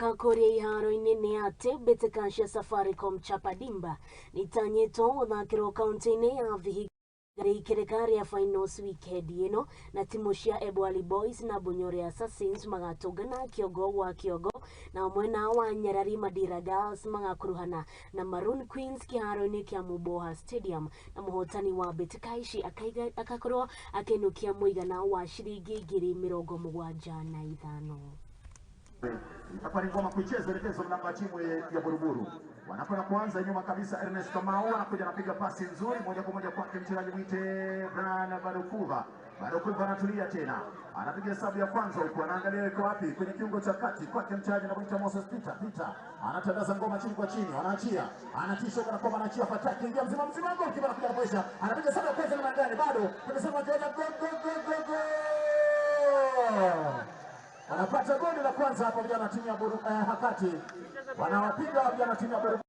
Tugĩcoka kũrĩa iharo-inĩ nĩ atĩ mbĩtĩka cia Safaricom Chapa Dimba nĩitanyĩtwo gũthakĩrwo kaunti-inĩ ya Vihiga rĩikĩrĩka rĩa finals weekend ĩno, na timu cia Ebwali Boys na Bunyore Assassins magatũngana kĩongo gwa kĩongo, na mwena wa Nyarari Madira Girls magakuruhana na Maroon Queens kĩharo-inĩ kĩa Muboha Stadium, na mũhotani wa mbĩtĩka ici akakorwo akĩinũkia mũigana wa ciringi 75,000. Itakuwa ni ngoma kuicheza elekezo mlango wa timu ya Buruburu. Wanakwenda kuanza nyuma kabisa, Ernest Kamau anakuja anapiga pasi nzuri moja kwa moja kwake mchezaji mwite Brian Barukuva. Barukuva anatulia tena, anapiga hesabu ya kwanza huku, anaangalia iko wapi kwenye kiungo cha kati kwake mchezaji anamuita Moses Peter. Peter anatandaza ngoma chini kwa chini, anaachia, anatisha kana kwamba anaachia fataki, ingia mzima mzima, goli kipa anakuja anapoisha, anapiga hesabu ya kwanza na ndani, bado tumesema mchezaji gol gol gol gol gol. Wanapata goli la kwanza hapa vijana timu ya Hakati. Wanawapiga vijana timu ya Buruburu.